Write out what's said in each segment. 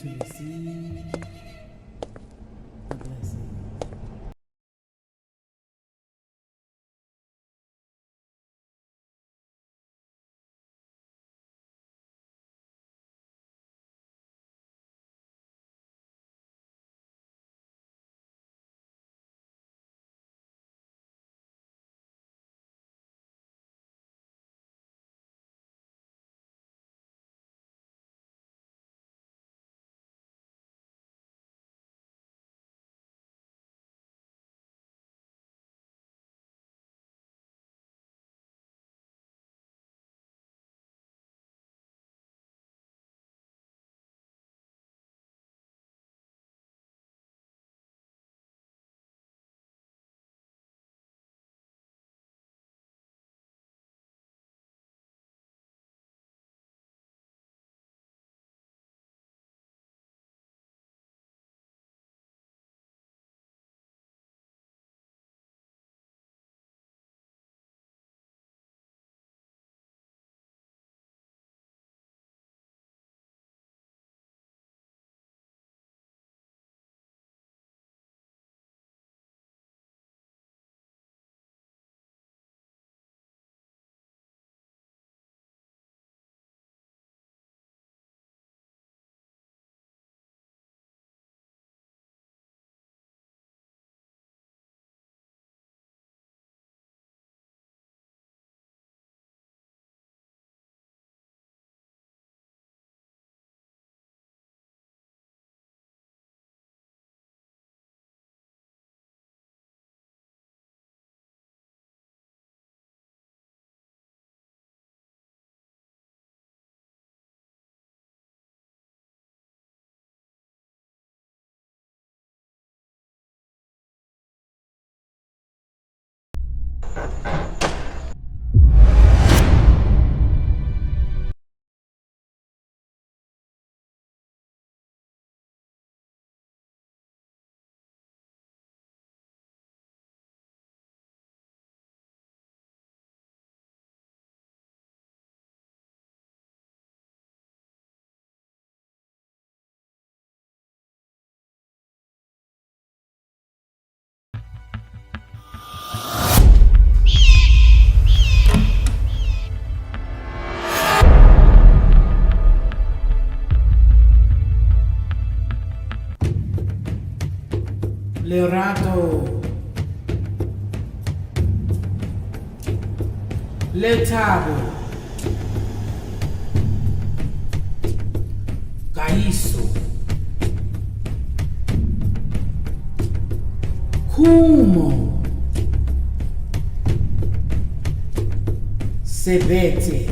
to receive a blessing. Lerato. Lethabo. Kagiso. Khumo. Sebete.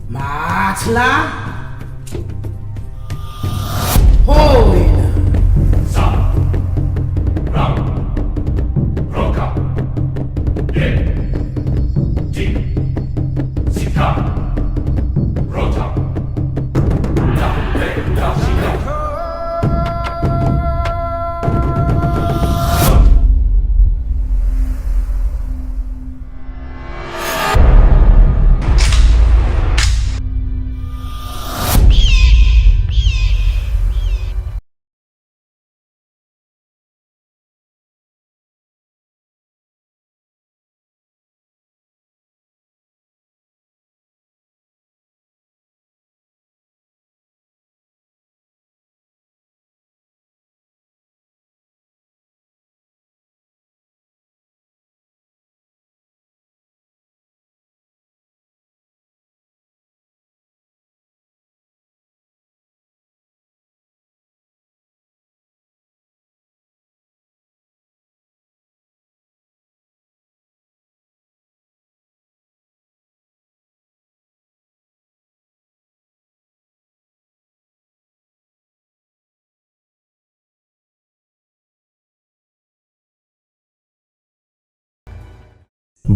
Matla. Hoina. Sa. Ra. Roka. Le. Ti. Sika. Rota. Ta. Le. Ta. Sika.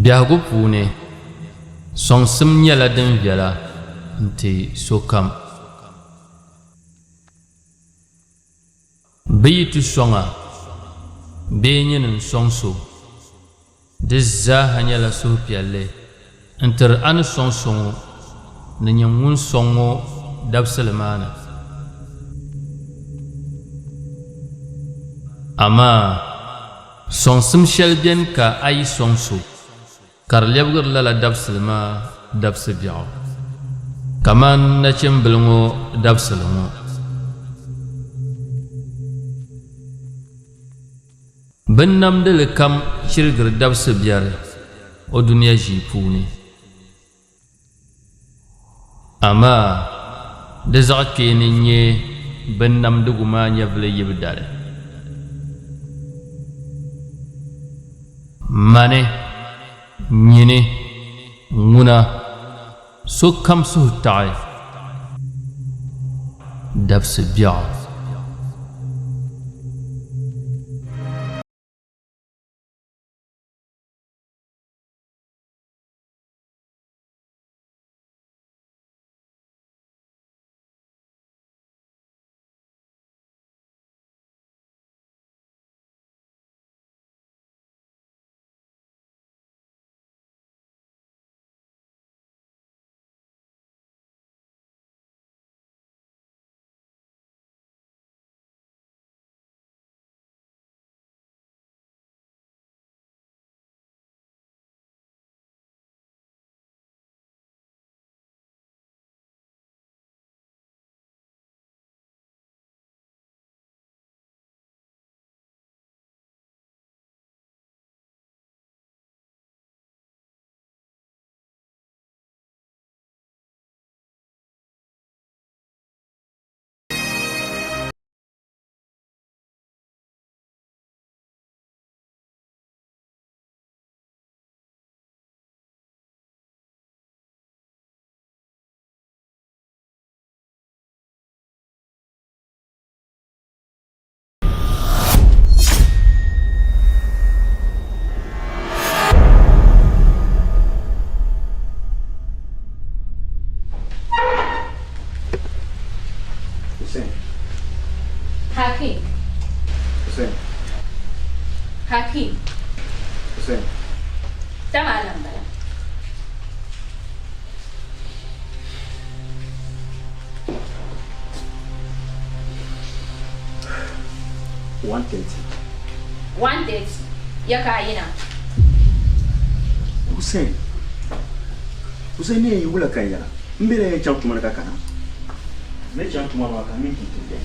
Biɛhigu puuni, sɔŋsim nyɛla din viɛla n-ti sokam. Bɛ yi ti sɔŋ a bee nyini n-sɔŋ so, di zaaha nyɛla suhupiɛlli n-tiri a ni sɔŋ so ŋɔ ni nyin ŋun sɔŋ ŋɔ dabisili maa ni. Amaa sɔŋsim shɛli beni ka a yi sɔŋ so, ka di lɛbigiri lala dabisili maa dabisi biɛɣu, kamani nachimbili ŋɔ dabisili ŋɔ. Binnamdili kam chirigiri dabisi biɛri o dunia ʒii puuni. Amaa di zaɣ kpeeni n-nyɛ binnamdigu maa nyɛvili yibu dali. Mani, nyini, ŋuna, sokam suhu taɣi dabisi biɛɣu. Hussein. Hakim. Hussein. Hakim. Hussein. Dama a bala. 1:30. 1:30. Ya ka a yina. Hussein. Hussein ne yi wula kan yɛla. N bɛ na chaŋ tuma ni ka kana. Ne chaŋ tuma maa ka minti ti bɛ.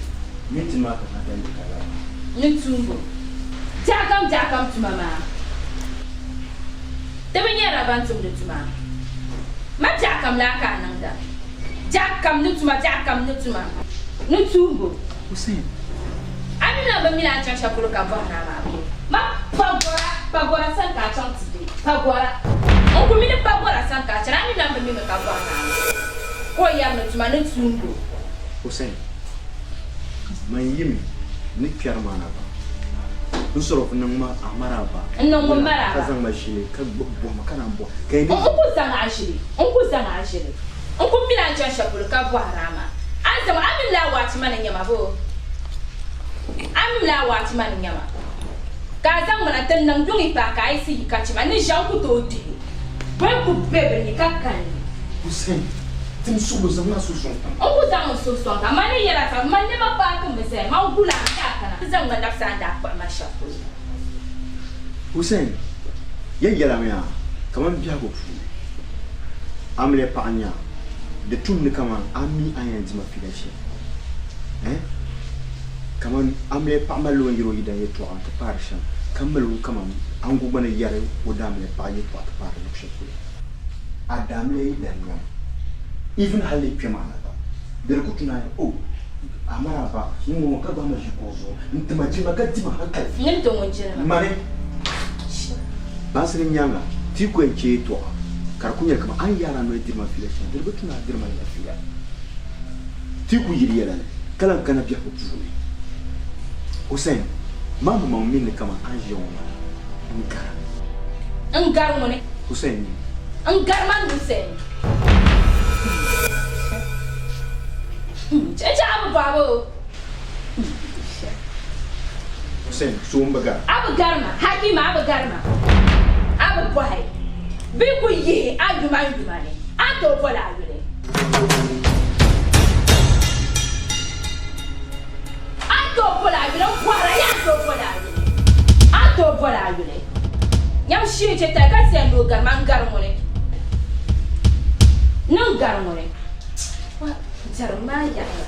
Minti maa ka ka dandi ka la. Ni tumbu. Jaakam jaakam tuma maa. Ti bi nyɛrila ban tumdi tuma. Ma jaakam laa ka a niŋda. Jaakam ni tuma jaakam ni tuma. Ni tumbu. Hussein. A mi lan bi mi ni a chaŋ shɛli polo ka bɔhi naa maa bee? Ma pagɔra, pagɔra sani ka a chaŋ ti be, pagɔra. N ku mi ni pagɔra sani ka a chana, a mi lan bi mi mi ka bɔhi naa maa. Ka o yɛri ni tuma ni tuumbu. Hussein, man yimi ni kpɛri maa na ba. N sɔrɔ niŋ ma a maraaba. N niŋ ŋun maraaba. Ka zaŋ ma ʒili ka gbubi bɔhi ma ka naan bɔhi. Ka yi ni. N ku zaŋ a ʒili, n ku zaŋ a ʒili. N ku mi ni a ni chaŋ shɛli polo ka bɔhiri a maa. A ni zaŋ a mini lala waachi ma ni nyama boo? A mini lala waachi ma ni nyama ka a zaŋ ma na ti niŋ yuŋ yi paai ka a yiɣisi yi ka chɛ ma ni ʒiɛm ku tooi dihi bɛ ku be bɛ ni ka kalinli. Hussein, tim suɣulo zaŋ a suhu sɔŋ kam. N ku zaŋ n suhu sɔŋ kam. Man ni yɛl a ka man nɛma paaki mi zaya, man gul a ka a kana ti zaŋ ma labisi a ni daa kpuɣi ma shɛm polo. Hussein, Yɛn yɛlimi a kaman biɛhigu puuni, amiliya paɣa n-nyɛ a, di tumdi kaman a mi a ni yɛn di ma fiila shɛm. Eh? Kaman amiliya paɣa malila o ni yɛri o yidana yɛtɔɣa nti paari shɛm, ka mali o kaman aŋgo gba ni yɛri o daamiliya paɣa yɛtɔɣa ti paari luɣ shɛli polo. A daamiliya yidana nyam, even hali ni kpɛma a na ba, di di ku tu naai, oh, a mali a ba ŋ-ŋɔ ka gbahi ma ʒi kuɣu zuɣu n-ti ma jilima ka di ma hankali. Nyini ti ŋun jilima. Mani baŋsi ni nyaaŋa ti ku yɛn chɛ yɛtɔɣa ka di ku nyɛli kaman a ni yaar a noli diri ma fiila shɛm, di di bi tu ni a diri ma lala fiila. Ti ku yili yɛla ni ka lan kana biɛhigu puuni. Hussein, maŋmaŋ mi ni kaman a ni ʒiya ŋɔ maa n-gari. N-gari ŋuni? Hussein nyini. N-gari man Hussein. N-chɛ a bi bɔhi ba o. Hussein, so m-bi gari. A bi gari ma, Hakima, a bi gari ma. A bi bɔhi bɛ ku yihi a yuma n yuma ni, a ni tooi boli a yuli. A ni tooi boli a yuli n-bɔhira yaa ni tooi boli a yuli? A ni tooi boli a yuli? Nyam shee chɛ tali ka ti yɛn ni o gari ma n-gari ŋuni? Ni n-gari ŋuni? Wa diri maa yaɣiya.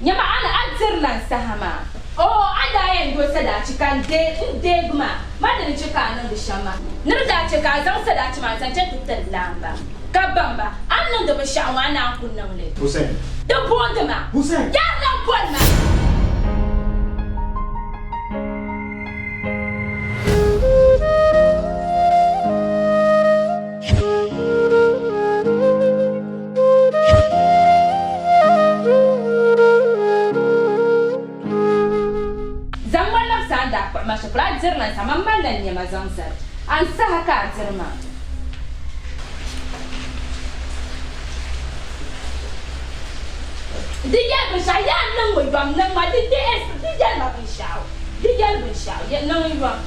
Nyama a ni a dirila n saha maa. Oo, a daa yɛn do sadaachi ka n deei n deegi maa. Ma di ni chɛ ka a niŋdi shɛm maa. Ni di daa chɛ ka a zaŋ sadaachi maa n-zaŋ chaŋ ti tiri laamba, ka baŋ ba a ni niŋdi binshɛɣu ŋɔ a naan ku niŋ li. Hussein. Di boondi ma. Hussein. Yaari lan boli ma. Zaŋ ma labisi a ni daa kpuɣi ma shɛli polo, a dirila n saha, man malila n nɛma zaŋ zali a n saha ka a diri ma. Di yɛli binshɛɣu, yaa niŋ mi yom, niŋ ma di di yɛli ma binshɛɣu, di yɛli binshɛɣu, niŋ n yom.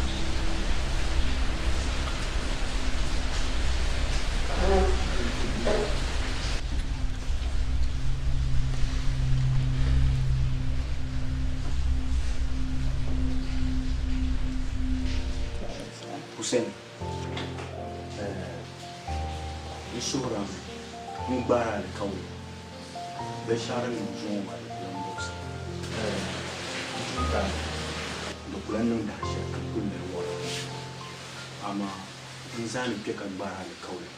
Hussein, n suhiri a mi n gbaari alikauli binshɛɣu din niŋ zuŋɔ maa di ku lan buɣisi. N tuhi di ku lan niŋ dahin shɛli ka n kul mali wɔra. Amaa n zaa ni kpe ka gbaari alikauli.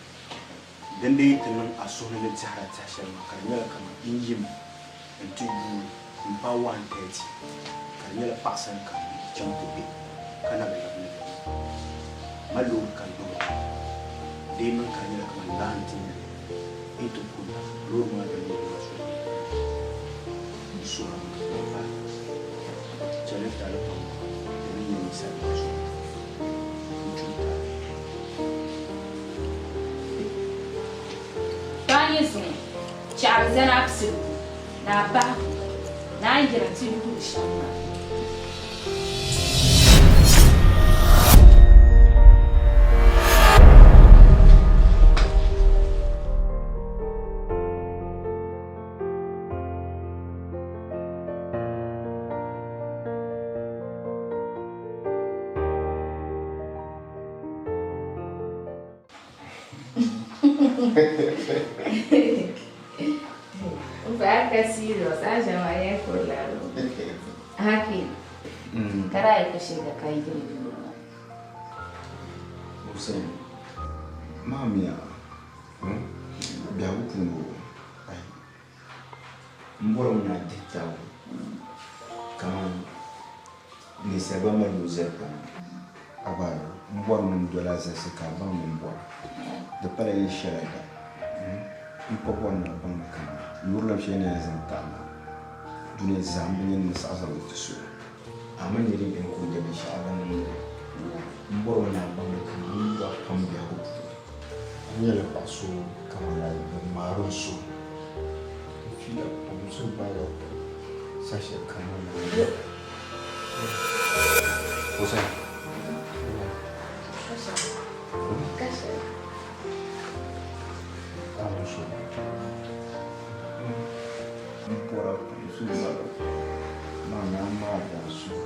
Din dii yi ti niŋ a suhu ni ni tɛhir a tɛhi shɛli maa, ka di nyɛla kaman n yimi nti yuui m-paai 1:30, ka di nyɛla paɣa sani ka n chaŋ ti be ka na bi labi ni bɛ ma loori ka n gbubi li. Di yi niŋ ka di nyɛla kaman laa nti nyɛ li, n yi ti kunna, loori maa din leei ma soli ni n suhir a mi m ba, chɛli n taali pam maa, di ni nyɛ ninsal maa zuɣu n tum taali. Ka a nyɛ zuŋɔ chɛɣiri zani a piligu ni a bahigu ni a ni yiri nti yuuri shɛm maa. Ba ka serious, a ʒɛma yɛn kurila Happy. Kada yi ku shiga ka yi gili duu maa. Hussein, maa miya, biɛhigu puuni o, ai, m bɔrimi ni a dihi tabu kaman ninsal gba mali o zalikpana. Abaai, m bɔrimi ni n doli a zalisi ka a baŋ ni m bɔra. Di pala yɛl shɛli a da. M pa bɔri ni a baŋ ni kaman yurilim shɛli ni yɛn zaŋ ti a maa, dunia zaa m bi nya ni n saɣi zaŋ li ti so. A mi ni di yɛn kul di binshɛɣu din niŋdi li. M bɔrimi ni a baŋ ni kaman n yu a pam biɛhigu puuni. A nyɛla paɣ so kaman a bi ŋmaari n suhu. N fiila pam, n suhu gbaagi a pam saha shɛli kam a ni niŋdi. Hussein. N bɔra pam n suhu gbaagi a pam. Maa ni a maari a suhu.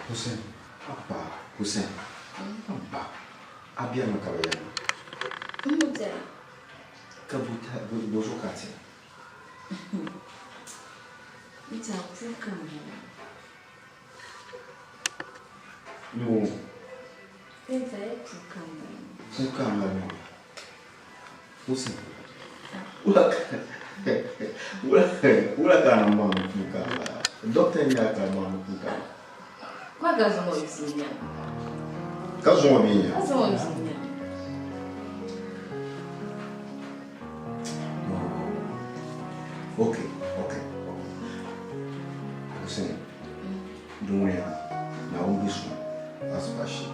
Hussein, Abba, Hussein, Abba, a biɛrimi ka bɛ yɛli ma. Ka bo zuɣu ka a ti? M-bɔŋɔ. Puu ka a mali maa. Hussein, wula ka a niŋ baŋ ni puu ka a mali? Doctor n-nyɛ a ka maŋ ni kuuka. Kwa ka zaŋ o bia nya. Ka zaŋ o bia nya? Ka zaŋ o bia nya. No. Okay, okay, okay. Hussein, dunia na wuli su asibashi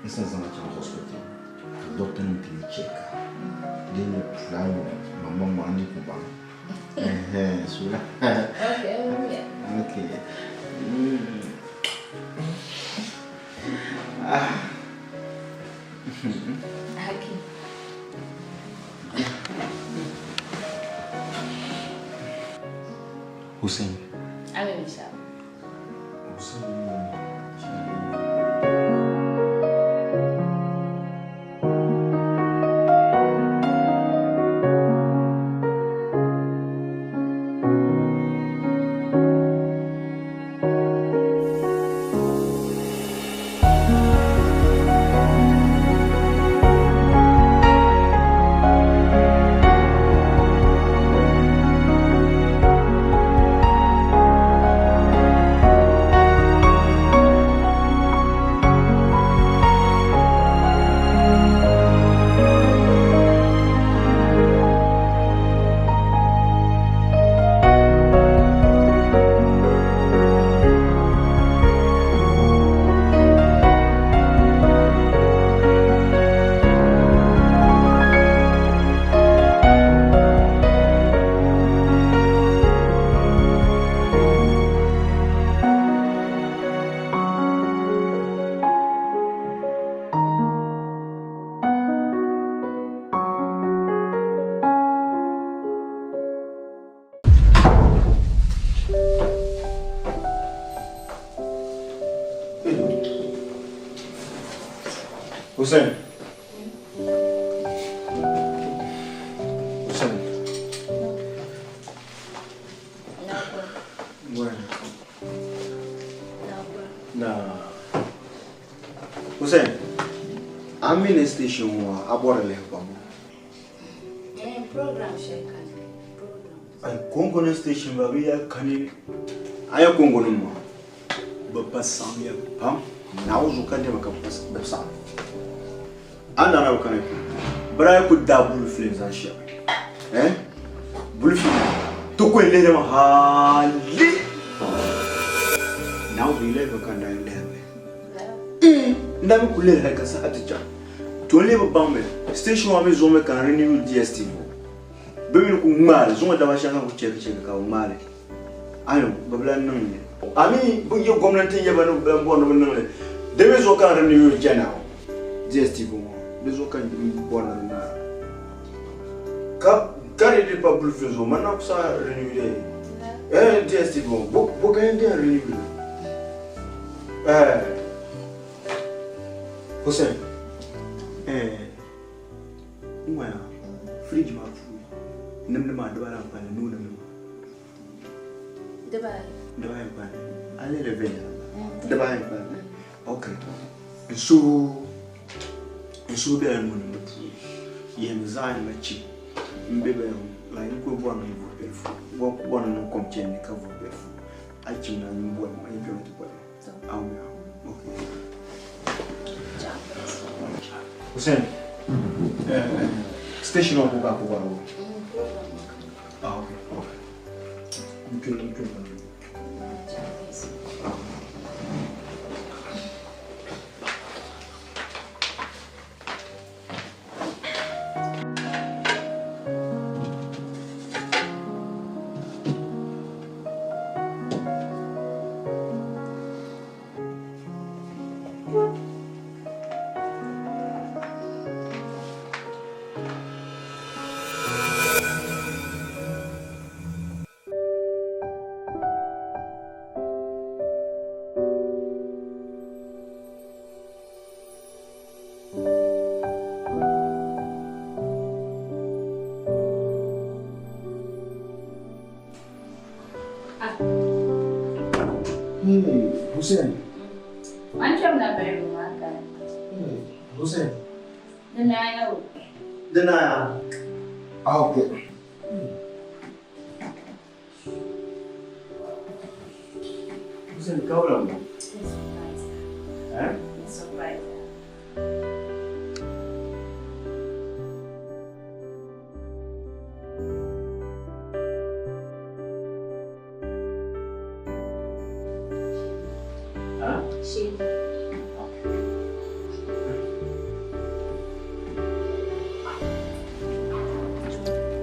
n san zaŋ chaŋ hospital ka doctor nim ti check ka din nyɛ plan mamma ma ni ku baŋ. So Okay, yeah. Okay. Ah. Haki. Hussein. Amin insha. Hussein. Hussein. Hussein. Bueno. Na. Hussein. I'm in a station where I bought a leg bamboo. Program shekani. Program. Ay Kongo station babi ya kani. Ay Kongo no ma. Ba sam ya pam. Na uzu kan de maka ba sam. Ana na kana Bara ku da bulu filin zan shi. Eh? Bulu filin. To ko ile ma hali. Na uzu ile ba kan da ile. Eh, nda mi kule ha ka sa atija. To le ba bambe. Station wa mi zo me kan renew DSTV. Be mi ku ngmale, zo da ba shaka ku check check ka ngmale. Ayo, babla nan ne. Ami bu ye gwamnati ye ba no bo no nan ne. De mi zo kan renew jana. DSTV mo. De zo kan bo na na. Ka kare de pa bulu filin zo man na kusa renew de. Eh DSTV mo. Bo bo kan de renew. Eh. Hussein. Eh. Ngwa fridge ma fu. Nimdi ma dibaa la n-kpani nuu nimdi ma. Dibaa Dibaa n-kpani. A lihiri viɛnyɛla. Dibaa n-kpani. Okay. N suhu bela nuu nimdi puuni. Yihimi zaɣ yini chi. M be bɛ like n kuli bɔri ni n vuhi bilifu. N bɔri ni n niŋ kom chani ka vuhi bilifu. A chim na n boli ma, n kpɛmi ti boli ma. Awo Okay. Hussein. Station wa kuka kuka ro. Ah, okay, okay. Mkyo, mkyo. Hey, Hussein. Wancan na bari maka. Hey, Hussein. Dana yau. Dana. Ah, okay. Hussein kawula mo. Eh? Surprise. Huh? She.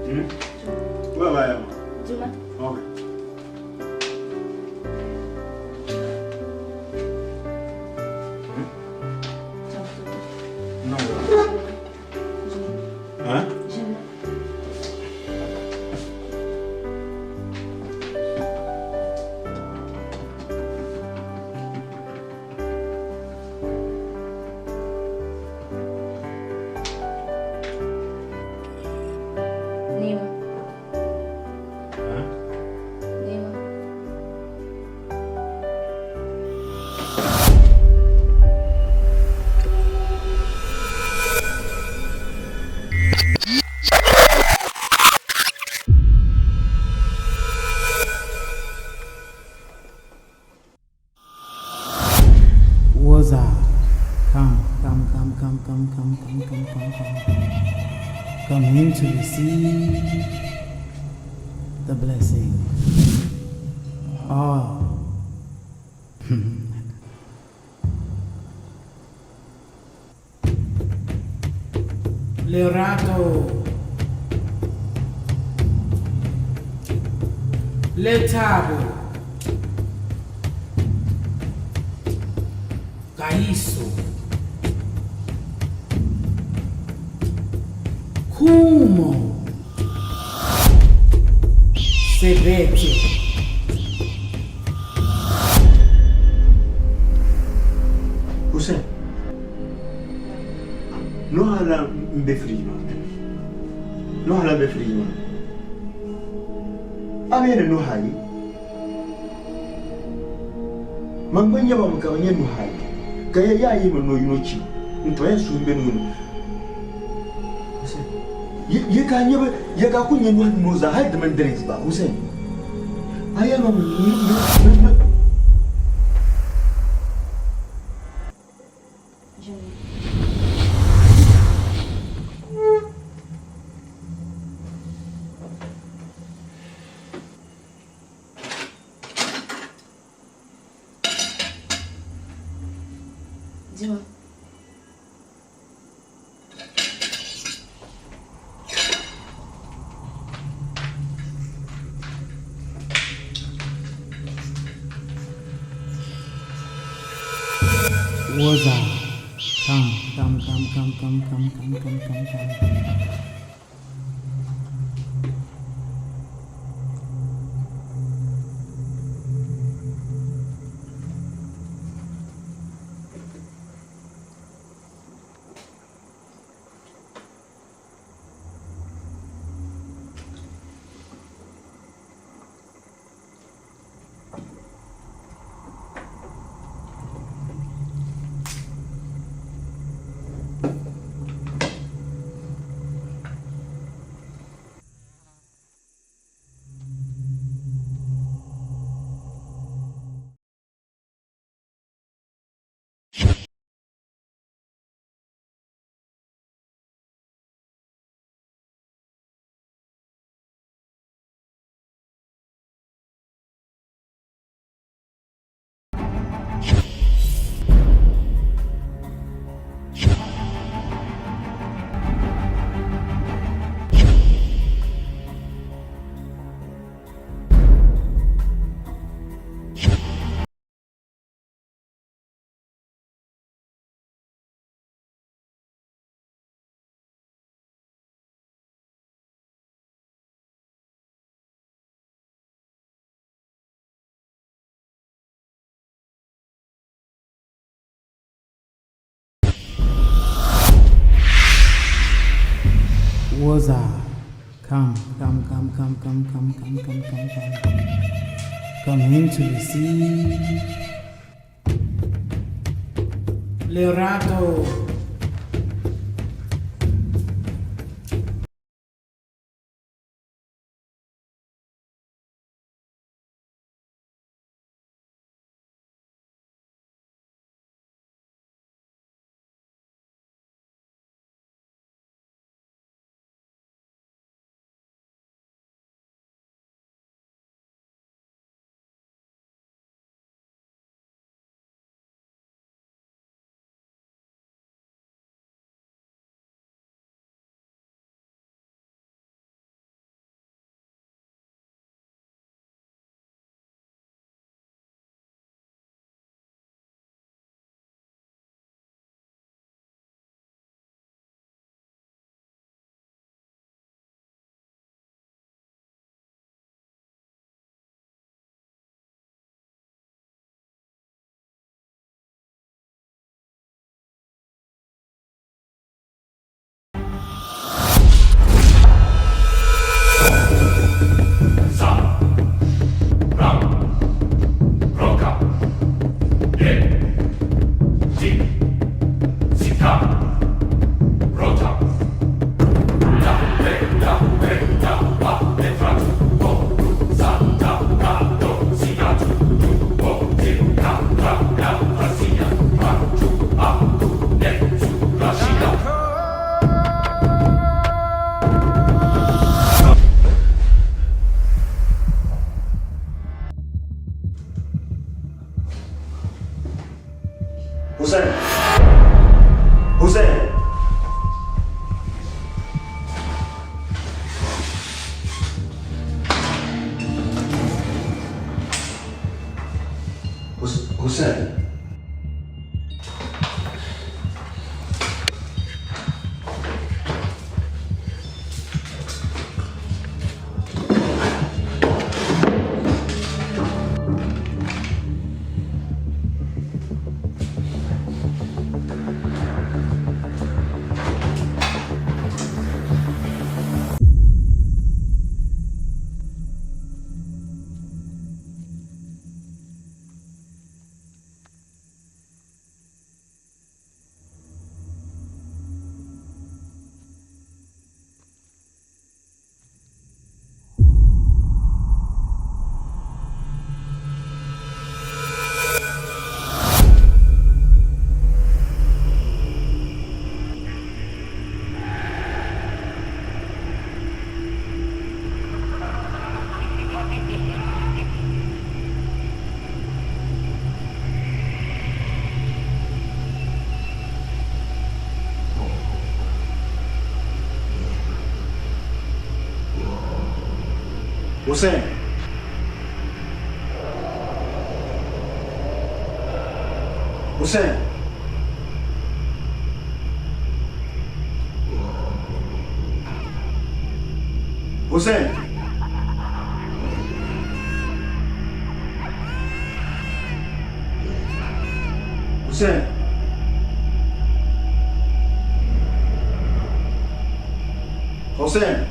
Hmm? Where am I? Juma. Okay. No. Huh? Juma. Nima. Huh? Nima. Woza. Come, come, come, come, come, come, come, come, come, come, come. Come in to receive the blessing. Oh. Lerato. Lethabo. Kaiso. Kumo. Sebete. Hussein. No hala n be firiji maa ni. No hala n be firiji maa ni. A mi ni nuhi ayi. Man gba nyaba mi ka bi nyɛ nuhi ayi. Ka ya yaa yi mi no yino chi. N tɔya suhu n be nuu ni. Hussein. Ye ka nyɛ ye ka ku nyɛ nuhi nuu zaa hali di mini drinks ba Hussein. A yɛli ma mi mi. Juma. Juma. Woza. Come, come, come, come, come, come, come, come, come, come. Woza. Come, come, come, come, come, come, come, come, come, come. Come in to receive. Lerato. Hussein. Hussein. Hussein. Hussein. Hussein.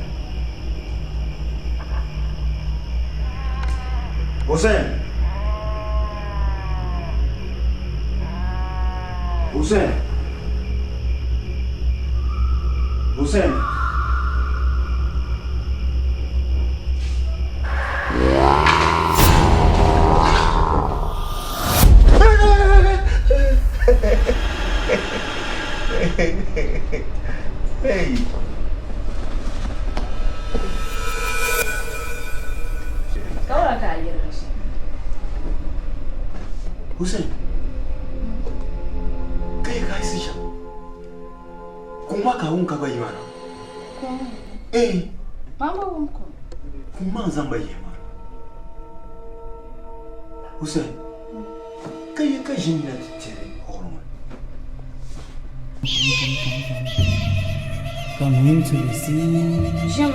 Hussein. Hussein. Hussein. Hey. Ka wula ka a yirigi shɛm? Hussein. Kai ka yi shɛm. Kuma ka wun ka ba yi mana. Kum. Eh. Maa ba wum kum. Kuma zan ba yi mana. Hussein. Kai ka ʒini na ti tiri ɔɣiri ŋɔ. Come in to receive Ʒim.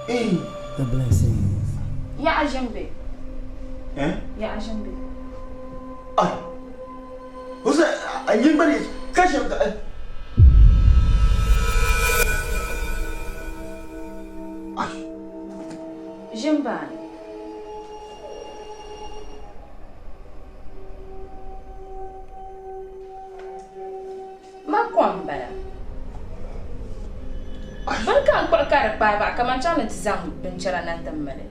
Eh. the blessings. Yaɣa ʒim be. Eh? Yaɣa ʒim be. Ai. Hussein, a yin bari ka shɛm ka. Ai. Ʒim baani. Ma kom bala. Bini ka n kpuɣi ka di kpaai baɣa kaman chaŋ ni ti zaŋ binchɛra na nti mali.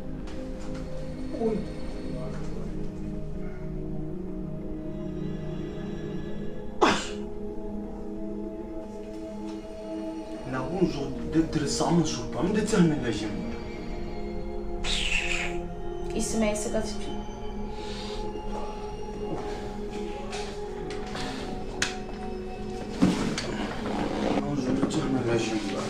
Naawuni zuɣu di di saɣim n suhu pam di tɛhi ni la ʒim. Ismail ka ti kpi. Naawuni zuɣu di tɛhi ni la ʒim gba.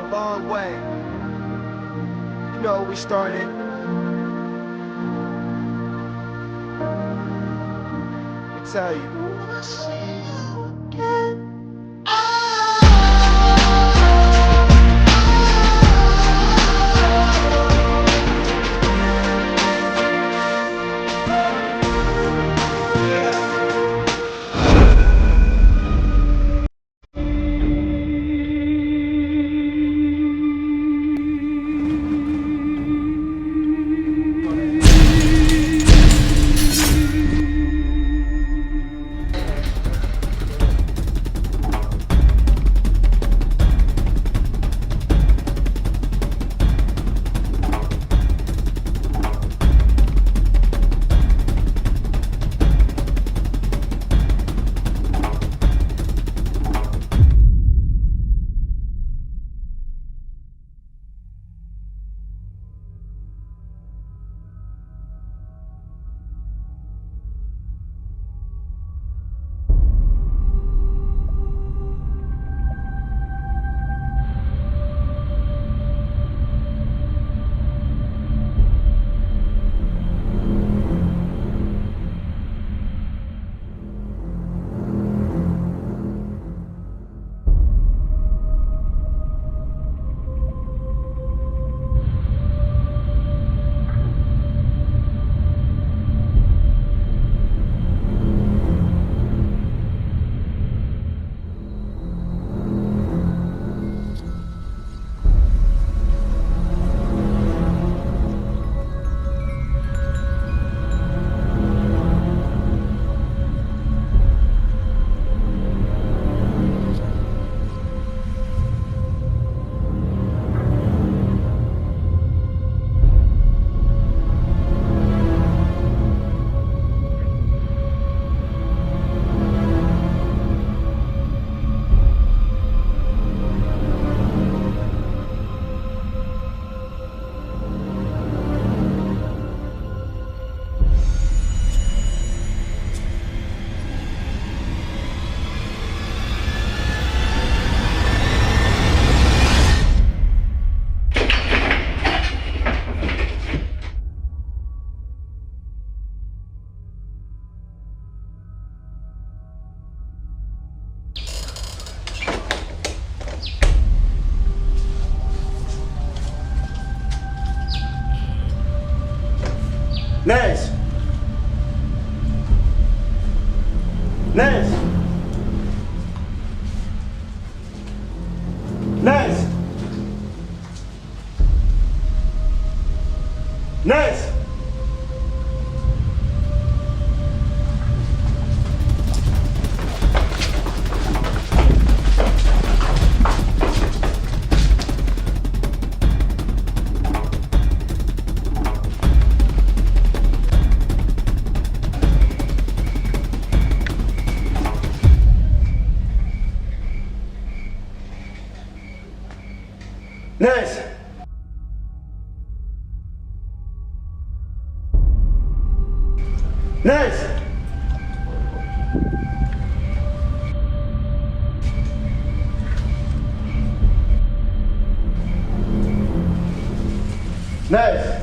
long way. You know we started. Let me tell you. Nez! Nez! Nez! Nez! Nez! Nez! Nez!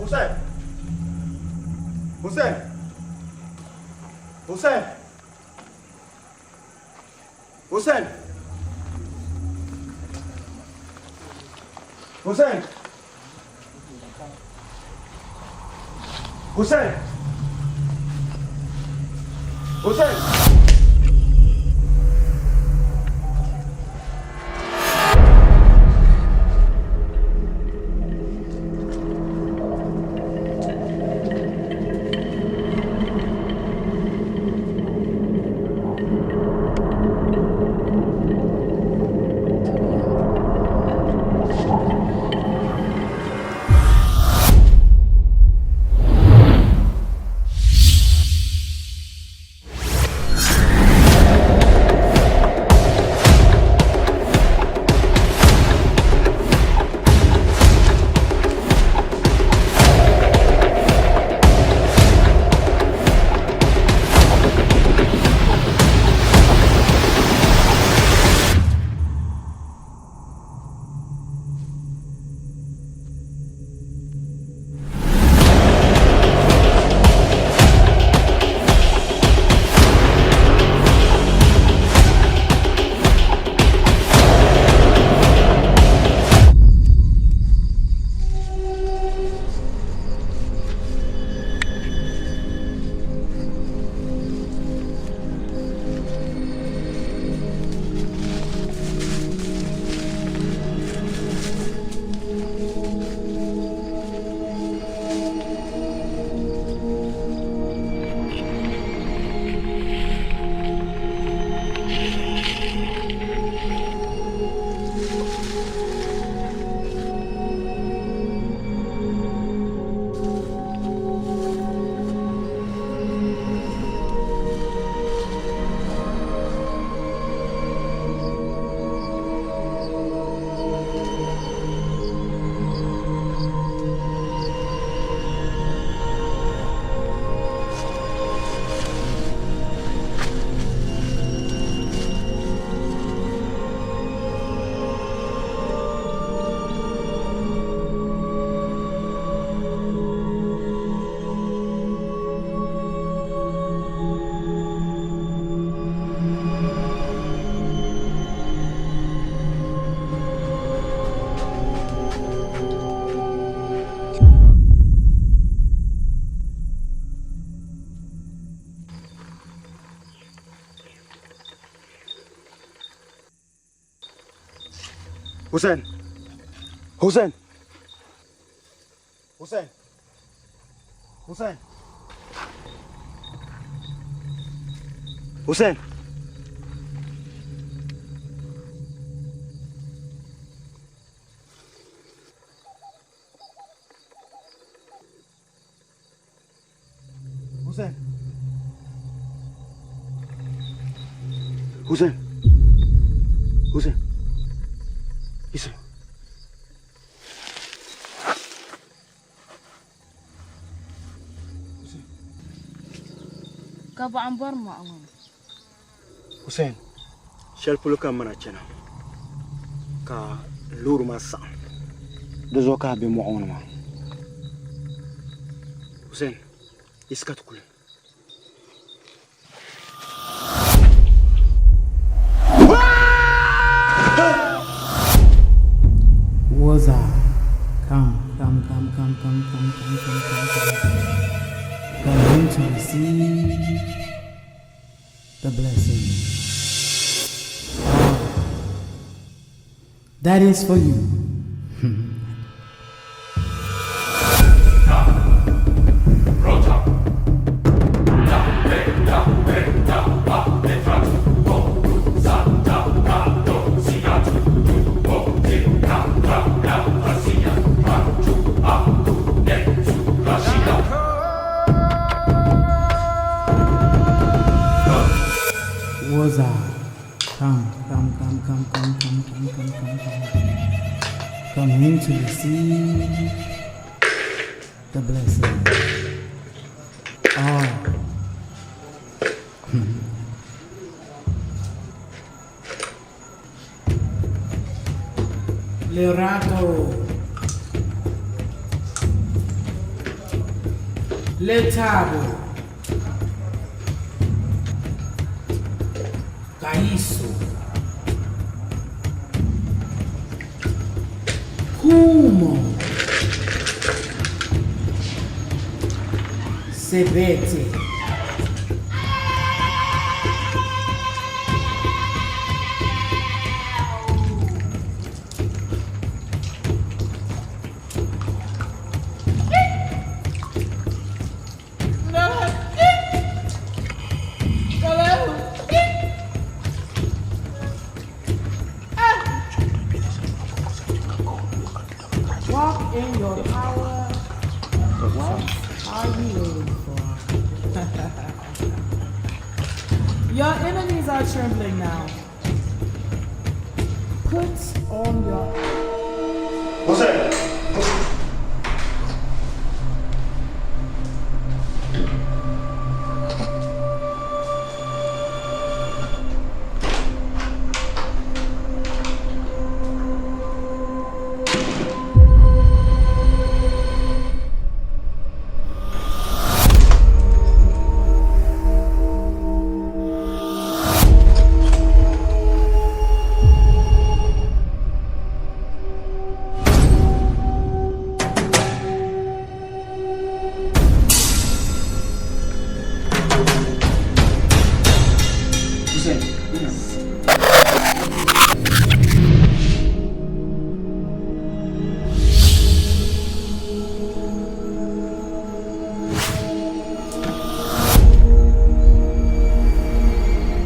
Hussein! Hussein! Hussein! Hussein! Hussein! Hussein! Hussein! Hussein! Hussein! Hussein! Hussein. Hussein. Hussein. Hussein. Hussein. Hussein. Ka bɔɣu m-bɔri mɔɣu ŋɔ ni. Hussein, shɛli polo ka m mana chana ka loori maa saɣim. Di zuɣu ka a be mɔɣu ŋɔ ni maa. Hussein, yiɣisi ka ti kuli. Woza, come, come, come, come, come, come, come, come, come, come, come. Come in to receive the blessing. Oh, that is for you. Woza, come, come, come, come, come, come, come, come, come, come, come. Come in to receive the blessing. Oh. Lerato. Lethabo. Kaiso. Kumo. Sebete. Walk in your power. What are you waiting for? Your enemies are trembling now. Put on your Hussein. Hussein.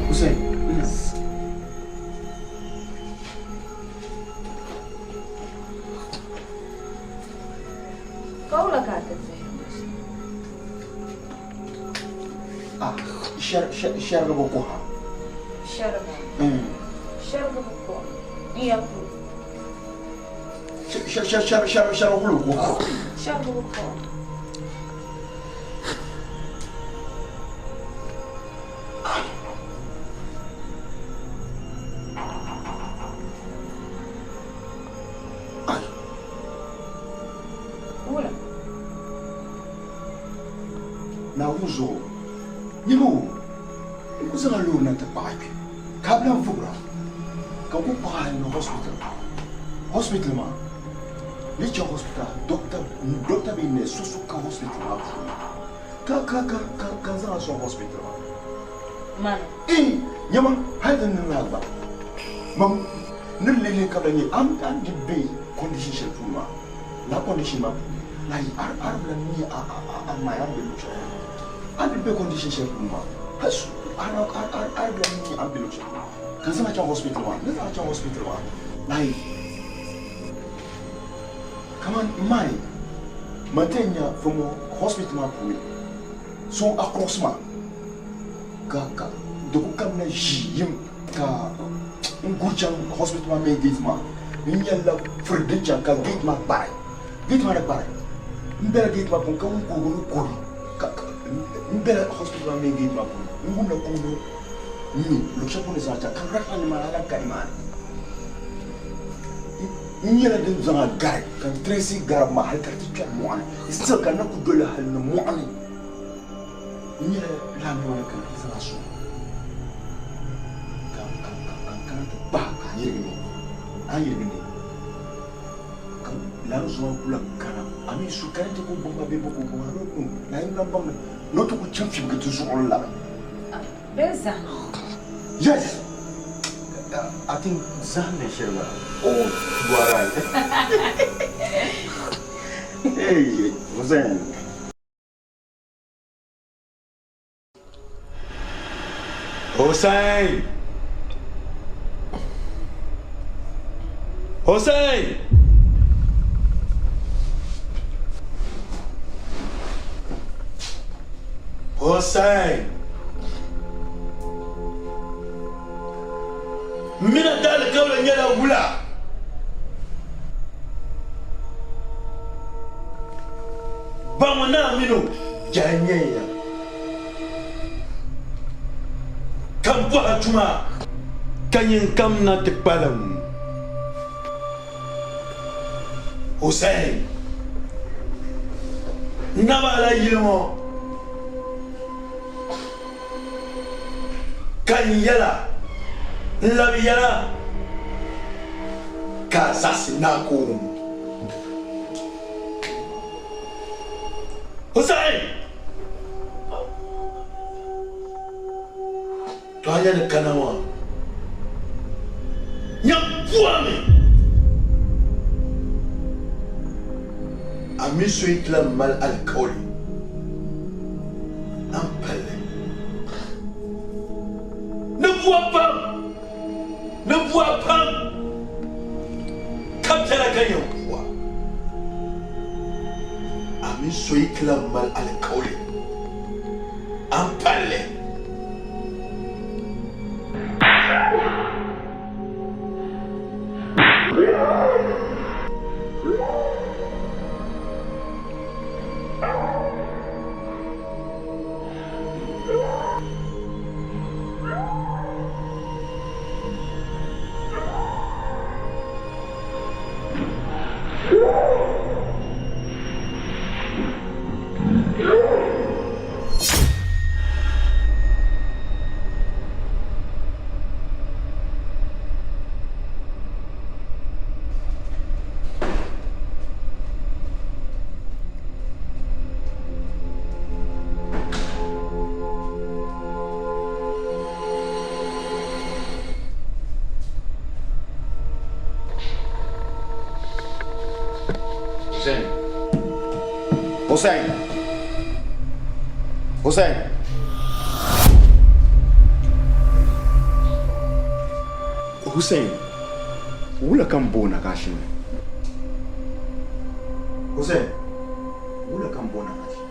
Hussein. Ka wula ka a ti vihiri ma shɛm? Ah, shɛrigibu kuha. Shɛriga? Shɛrigibu kuha. N ya puli. Shɛrigibu kuli kuha. Shɛrigibu kuha. Wula? Naawuni zuɣu, nyini o, n ku zaŋ a loori na nti kpaɣi a kpe, ka a bi lan vubira, ka n ku kpaɣi a hal ni hospital. Hospital maa, ni chaŋ hospital, doctor, doctor bee nurse so so ka hospital maa puuni, ka, ka, ka, ka, ka n zaŋ a sɔŋ hospital maa. Mani? Ee, nyama, hal di niŋ lala gba, mam ni lihi ka bi lan nyɛ a ni di be condition shɛli puuni maa, lala condition maa puuni. Like a di bi lahi mi a ma a ni be luɣ shɛli polo. A ni be condition shɛli puuni maa, a di bi lahi mi a ni be luɣ shɛli polo. Ka n zaŋ a chaŋ hospital maa, n ni zaŋ a chaŋ hospital maa, like kaman m ma yi man ti yɛn nya from hospital maa puuni so a cross ma ka ka di ku kamina ʒii yim ka n guri chaŋ hospital maa main gate maa n nyɛlila furi din chaŋ ka gate maa kpari gate maa ni kpari n bela gate maa puuni ka wum kuhigu ni kuhi ka n bela hospital maa main gate maa puuni n wumla kuhigu ni ŋme luɣ shɛli polo ni zaŋ chaŋ ka right hand maa lahi ka nimaani n nyɛla din zaŋ a gari ka n trace garibu maa hali ka di ti kpɛri mɔɣuni still ka n na ku doli hali ni mɔɣuni N nyɛla laambiɛɣu ni ka n zaŋ a sɔŋ ka n kana ti gbahi ka a yirigi ni a yirigi ni ka lala zuɣu ku lahi kana a mi su ka ti ku gbubi ma bee bɛ ku gbubi ma I don't know naayim lan baŋ ni ni o ti ku chaŋ fibigi ti zuɣu ni labi. Bee zahim? Yes! I think zahim ni shɛli bala. Oh, you are right. Hey, Hussein. Hussein! Hussein! Hussein! M mina daalikawli nyɛla wula? Baŋ o naa mini o jɛhi n-nyɛ ya, ka m bɔh a tuma, ka nyin kam na ti kpalim. Hussein, N naba a la yili ŋɔ, ka n yɛl a, n labi yɛl a, ka a zaɣisi ni a ku wum. Hussein! To a nya ni kana maa nya bua mi a mi so yi ti lan mali alikauli a ni palli ni bua pam ni bua pam ka biɛla ka yɛn bua a mi so yi ti lan mali alikauli a ni palli. Hussein. Hussein. Hussein. Hussein. Wula ka n boona ka a shini? Hussein. Wula ka n boona ka a shini?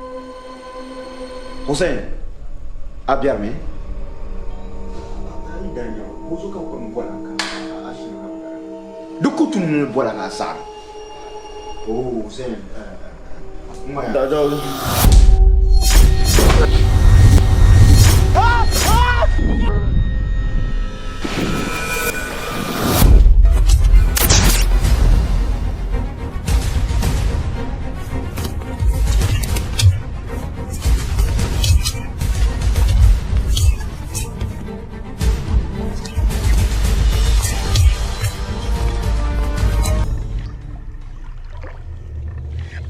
Hussein. A biɛrimi? A yi daa nya bozuɣu ka n bɔla ka a shini ka bi gara? Di ku tu ni bɔla ka a saɣiri. Oh, Hussein.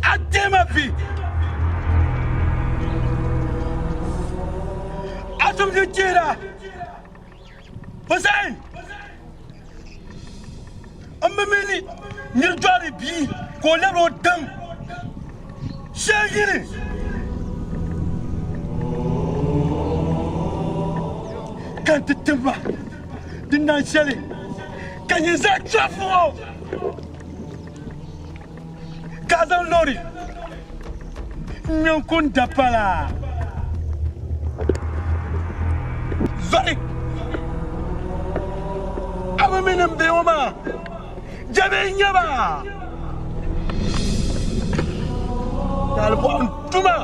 A deema vi! A tumdi chihira! Hussein! M bi mi ni nir dɔɣiri bia ka o lɛbiri o daŋ Shɛhiri! Ka n ti tim ba di nan shɛli, ka nyin zaa chɔfu ŋɔ, ka a zaŋ loori ŋ-ŋme n-kun dapala zɔri. A bi mi ni m bihi ŋɔ maa Jɛbihi n-nyɛ ba. Daalibɔɣu n-tuma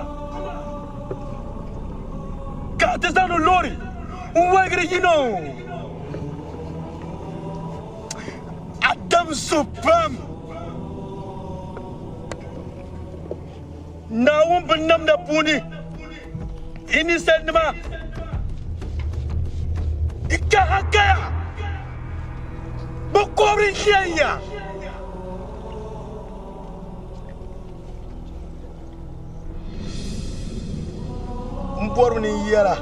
ka a ti zaŋdi loori n-waligiri yino. A dam so pam. Naawuni binnamda puuni yi ninsalinima di ka hankaya bɛ kɔbiri n-ʒiɛn ya. M bɔrimi ni n yɛl a,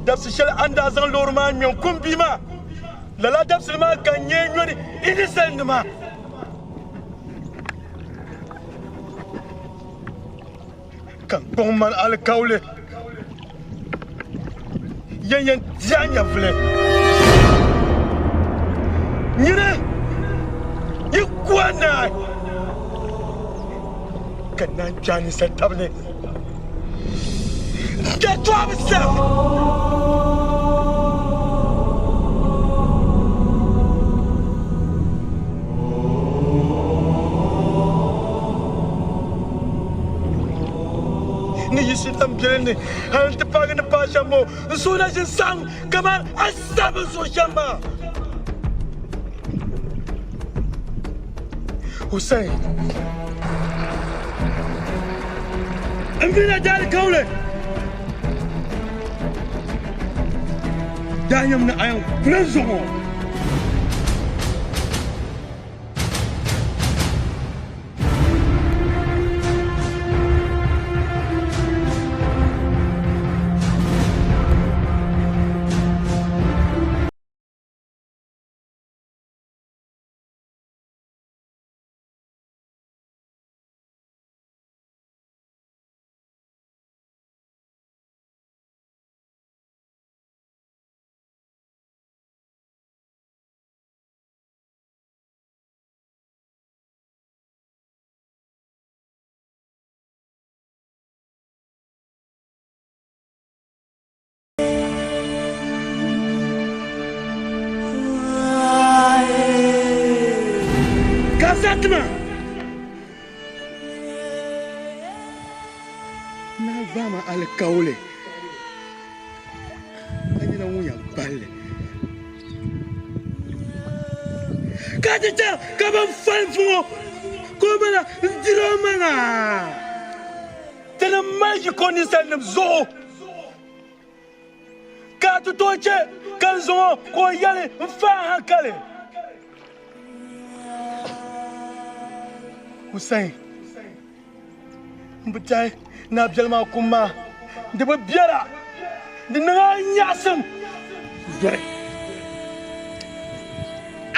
dabisi shɛli a ni daa zaŋ loori maa ŋme n-kum bia maa, lala dabisili maa ka n nyee nyɔni yi ninsalinima. Ka n kpuɣi mani alikauli yɛn yɛn di a nyɛvili. Nyini yi ku a naai, ka naan kpe a ninsal tab ni n-kpe tɔbu saha. Ni yi Shitam biɛli ni hal nti paagi ni paai shɛm ŋɔ, n suhu na ʒi n-saɣim kaman a sabi n suhu shɛm maa. Hussein, M mi na daalikauli daa nyam ni a yɛn kuli n zuɣu. Ka Fatima Naa Vaama alikauli a nyɛla ŋun yɛn balli ka ti chɛ ka bɛn falim ŋɔ ka o maŋa n-dir o maŋa. Ti ni mali yiko ninsalinim zuɣu, ka a ti tooi chɛ ka n zaŋ o ka o yɛli n fa a hankali. Hussein, M bi tɛhi ni a biɛli maa kum maa di bi biɛra, di niŋ a nyaɣisim zɔri.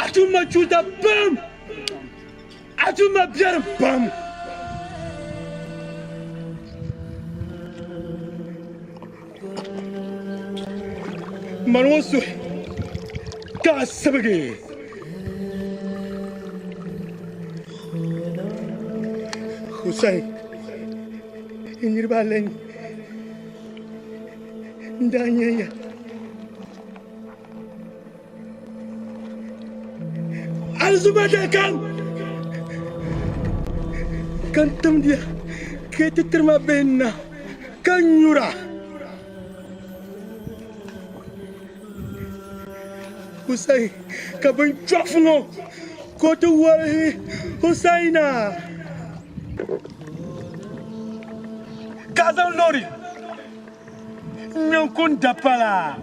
A tum ma chuuta pam, a tum ma biɛrim pam. Mani ŋɔ suhi ka a sibigi. Hussein, n niriba aleŋ n-daa nyɛ ya. Alizuma kam ka n timdiya ka yi ti tiri ma bihi na ka n nyura. Hussein ka bin chɔfu ŋɔ ka o ti warihi Hussein-a ka a zaŋ loori ŋ-ŋme n-kun dapala.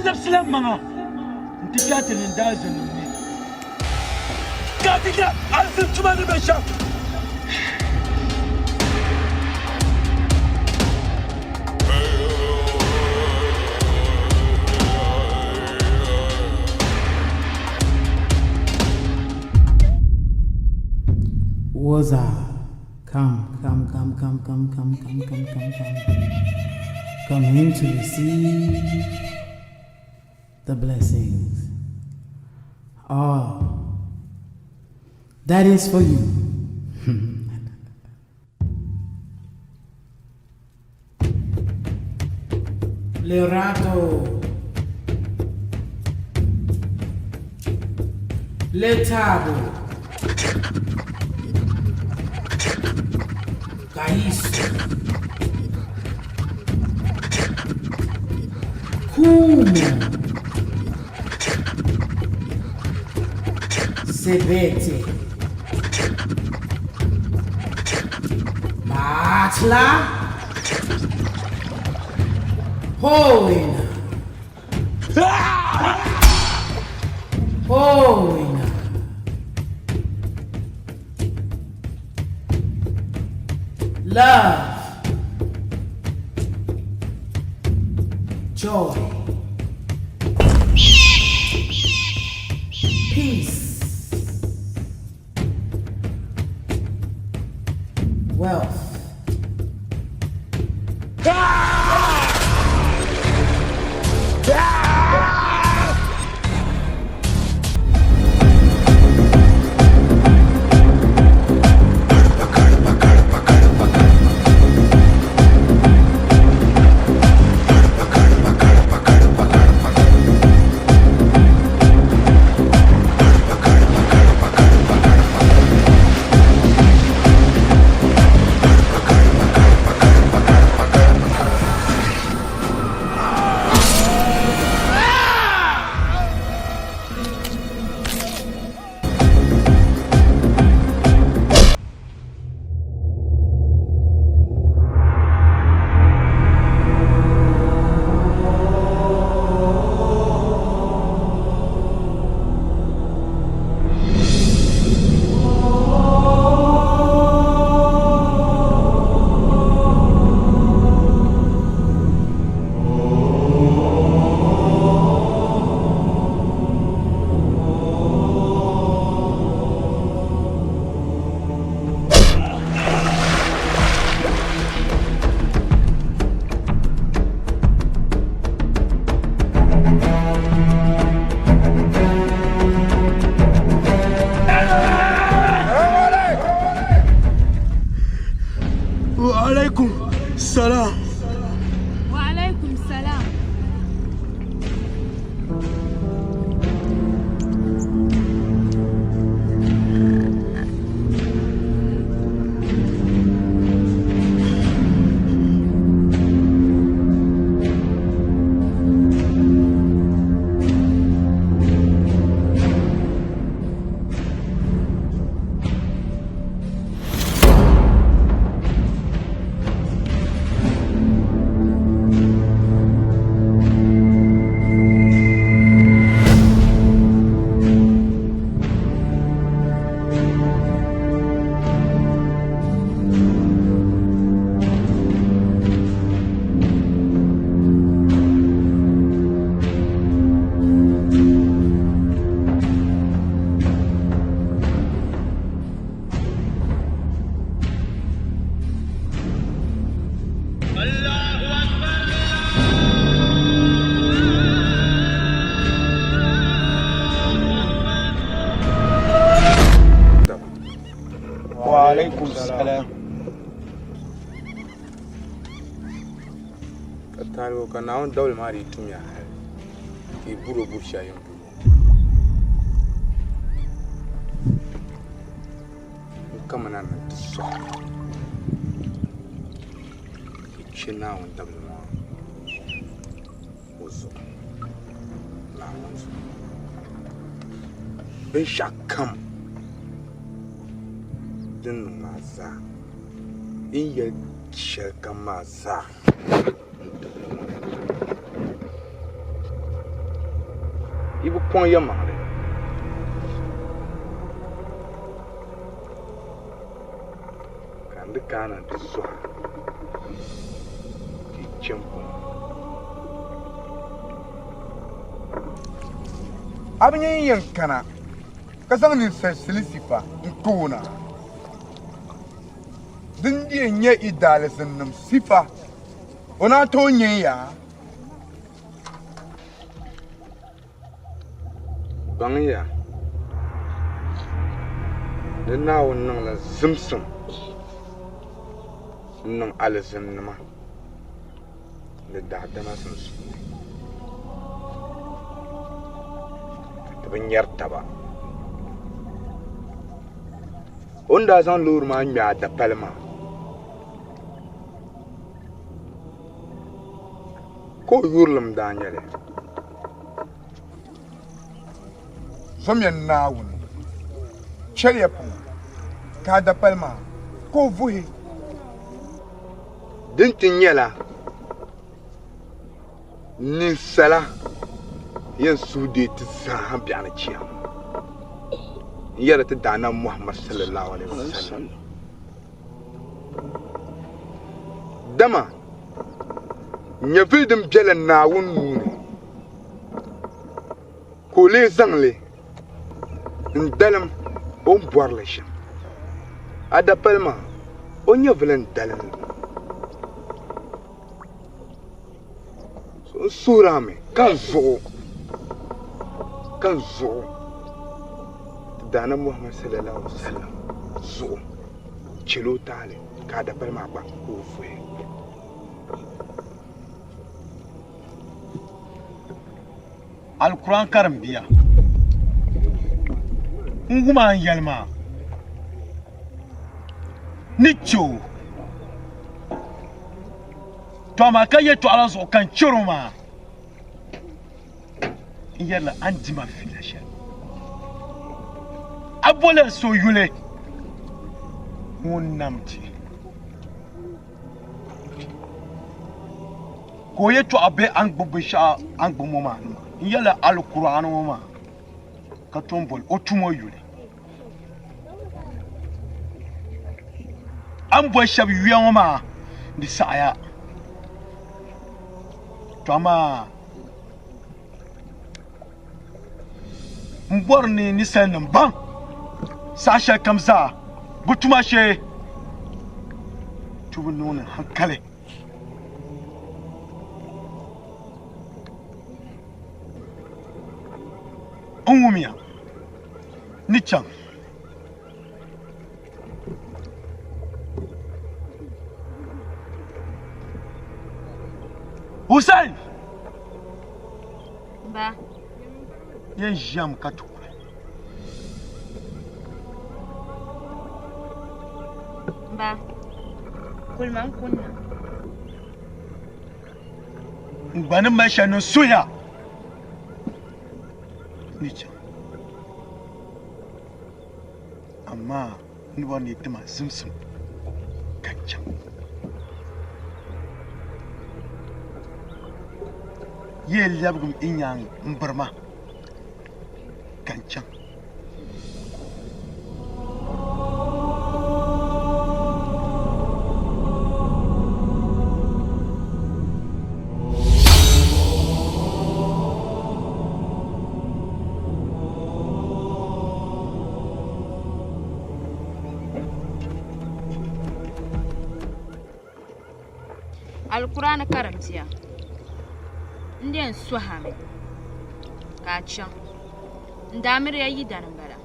labisila mmaŋa nti kpe a ti ni daazinnim ni, ka a ti nya alizin tuma ni be shɛm. Woza, come, come, come, come, come, come, come, come, come, come. Come in to receive the blessings. All that is for you. Lerato. Lethabo. Kaiso. Khumo. Sebete. Matla. Hoina. Hoina. Love. Joy. Peace. Wealth. Wa alaikum salam. Wa alaikum salam. Wa alaikum salam. Ka taalibo ka Naawuni dabili maa dii tumya hali ka yi bur o buri shɛli yin bur o. N kamina ni ti sɔɣi ka chɛ Naawuni dabili maa o zuɣu, Naawuni zuɣu. Binshɛɣukam din niŋ maa zaa, yi ni yɛli shɛlikam maa zaa n tibili ŋɔ. Kɔŋ yɛlimaŋli. Ka n di kana nti suhi a ka yi chɛ m-pɔŋ. A bi nya yi yɛn kana ka zaŋ ninsal silisifa n-ti o na, din di yɛn nyɛ yi daalizinnim sifa, o naan tooi nya ya? Baŋya ni Naawuni niŋla zimsim n-niŋ alizinnima ni daadama sunsuuni ka ti bi nyari taba. O ni daa zaŋ loori maa ŋme a dapali maa ka o yurilim daa nyɛ li. Zomiya Naawuni, chɛliya puŋɔ ka a dapali maa ka o vuhi. Din ti nyɛla ninsala yɛn suhu deei ti zaaha biɛɣuni chiyaama n-yɛri ti Daanab Muhammad sallallahu alaihi wasallam. Dama nyɛvili din bela Naawuni nuu ni ka o lee zaŋ li n-dalim o ni bɔri li shɛm. A dapali maa, o nyɛvili n-dalim li. So n suhiri a mi ka n zuɣu, ka n zuɣu ti Daana Muhammad sallallahu alaihi wasallam zuɣu chɛl o taali ka a dapali maa gba ka o vuhi. Alikuran karimbiya n wum a ni yɛli maa ni chɛ o to amaa ka yɛtɔɣa la zuɣu ka n chɛr o maa n yɛrila a ni di ma fiila shɛli a bola so yuli ŋun nam ti ka o yɛtɔɣa be a ni gbubi binshɛɣu a ni gbubi ŋɔ maa ni maa n yɛlila Alkur'aani ŋɔ maa ka tom boli o tumo yuli a ni boli shɛba yuya ŋɔ maa di saɣiya to amaa n bɔri ni ninsalinim baŋ saha shɛli kam zaa bɛ tuma shee ti bi niŋdi hankali. N wumiya ni chaŋ. Hussein! Ba. Yɛn ʒiɛm ka ti kuli. Ba. Kulima n kunna. N gba ni mali shɛli ni suya ni chaŋ. Amaa n ni bɔri ni yi ti ma zimsim ka n chaŋ. Yi yɛn lɛbigim n nyaaŋa m-biri ma ka n chaŋ. Alikuraani karimbiya n di yɛn suhi a mi ka a chaŋ n daa miriya yidana m-bala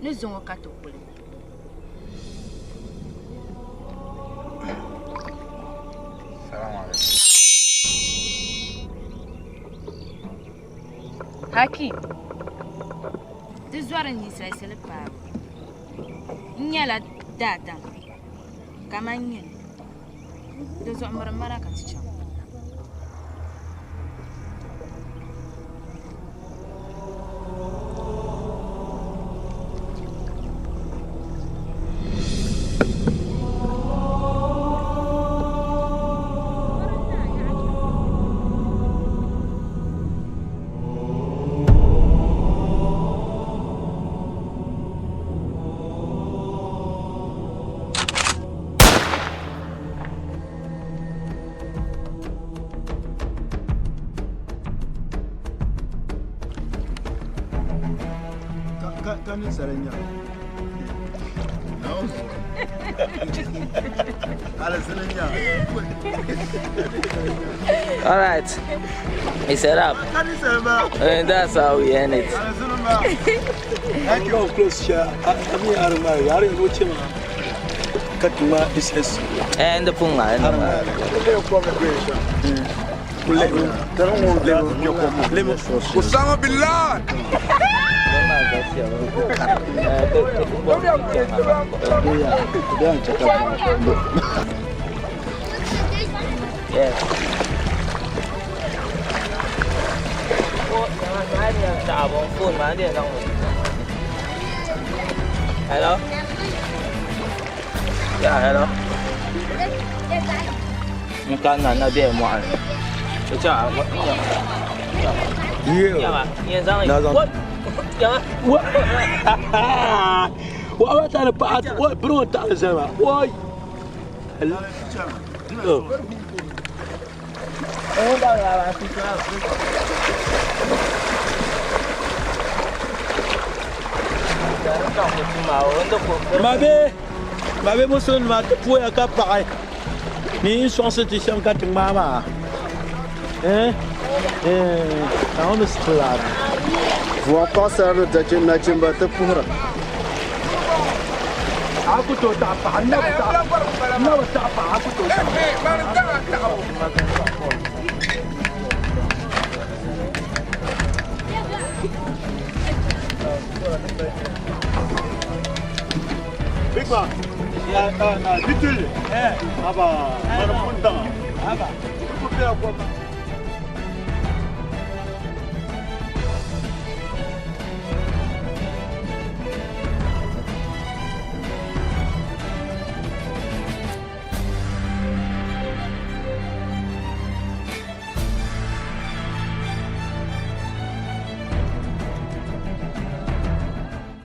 ni zuŋɔ ka ti kuli. Hakim, di zɔri ninsalisili paabu. N nyɛla daadam kaman nyini. Di zuɣu miri m mana ka ti chaŋ. Ka ninsala nya. Alizini nya. All right. It's a wrap. And that's how we end it. Thank you. Close here. I mean, I don't know. I don't know. Katuma SS. And the punga. Osama bin Laden. Yes. Hello? Yeah, hello. N ka na na bɛ mɔɣu ni. Wa ta paɣa wa biri ŋɔ taɣali zali maa wai. Ma be ma be musulin ti puya ka paɣi ni n sɔŋsi ti shɛm ka ti ŋmaa maa. Eh eh Naawuni sitira. Vua paɣasara ni nachimba ti puhira. A ku tooi taɣi paɣa n na bi taɣi n na bi taɣi paɣa a ku tooi taɣi. Big man. Little. Aba. Mara punta. Aba.